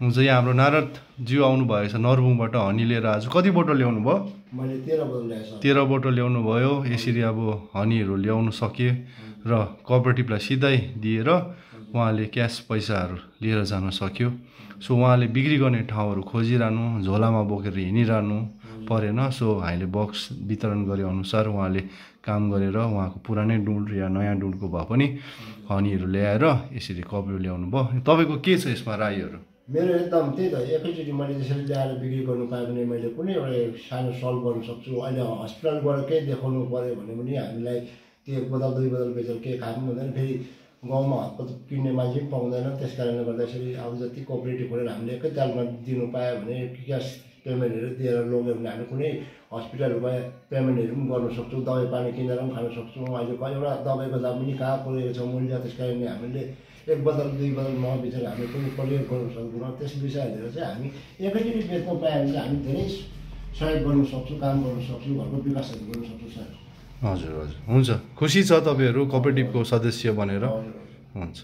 हुन्छ यहाँ हाम्रो नारदज्यू आउनुभएको छ नरबुङबाट हनी लिएर आज कति बोतल ल्याउनु भयो मैले 13 बोतल ल्याएछु 13 बोतल ल्याउनु भयो यसरी अब हनीहरू ल्याउनु सके र कोअपरेटिभलाई सिधै दिएर उहाँले क्यास पैसाहरू लिएर जान सक्यो सो उहाँले बिक्री गर्ने ठाउँहरू खोजिरहनु झोलामा बोकेर हिँडिरहनु परेन सो हामीले बक्स वितरण गरे अनुसार उहाँले काम गरेर उहाँको पुरानै डुड या नयाँ डुडको भए पनि हनीहरू ल्याएर यसरी कपरेटिभ ल्याउनु भयो तपाईँको के छ यसमा राईहरू मेरो एकदम त्यही त एकैचोटि मैले त्यसरी ल्याएर बिक्री गर्नु पाएँ भने मैले कुनै एउटा सानो सल्भ गर्न सक्छु अहिले हस्पिटलबाट केही देखाउनु पऱ्यो भने पनि हामीलाई त्यो 1 बोतल 2 बोतल बेचेर केही खानु हुँदैन फेरि गाउँमा हतपत किन्ने मान्छे पनि पाउँदैन त्यस कारणले गर्दा यसरी अब जति कोअपरेटिभ खोलेर हामीले एकैतालमा दिनु पायो भने क्यास पेमेन्टहरू दिएर लग्यो भने हामी कुनै हस्पिटलमा पेमेन्टहरू पनि गर्न सक्छौँ दबाई पानी किनेर पनि खान सक्छौँ अहिले एउटा दबाईको दाम पनि कहाँ पुगेको छ मूल्य त्यस कारणले हामीले 1 बोतल 2 बोतल नबेचेर हामी कुनै प्रयोग गर्न सक्दैनौँ त्यस विषय लिएर चाहिँ हामी एकैचोटि बेच्नु पायो भने हामी धेरै सहयोग गर्न सक्छौँ काम गर्न सक्छौँ घरको विकासहरू गर्न सक्छौँ सर हजुर हजुर हुन्छ खुसी छ तपाईँहरू कोअपरेटिभको सदस्य बनेर हुन्छ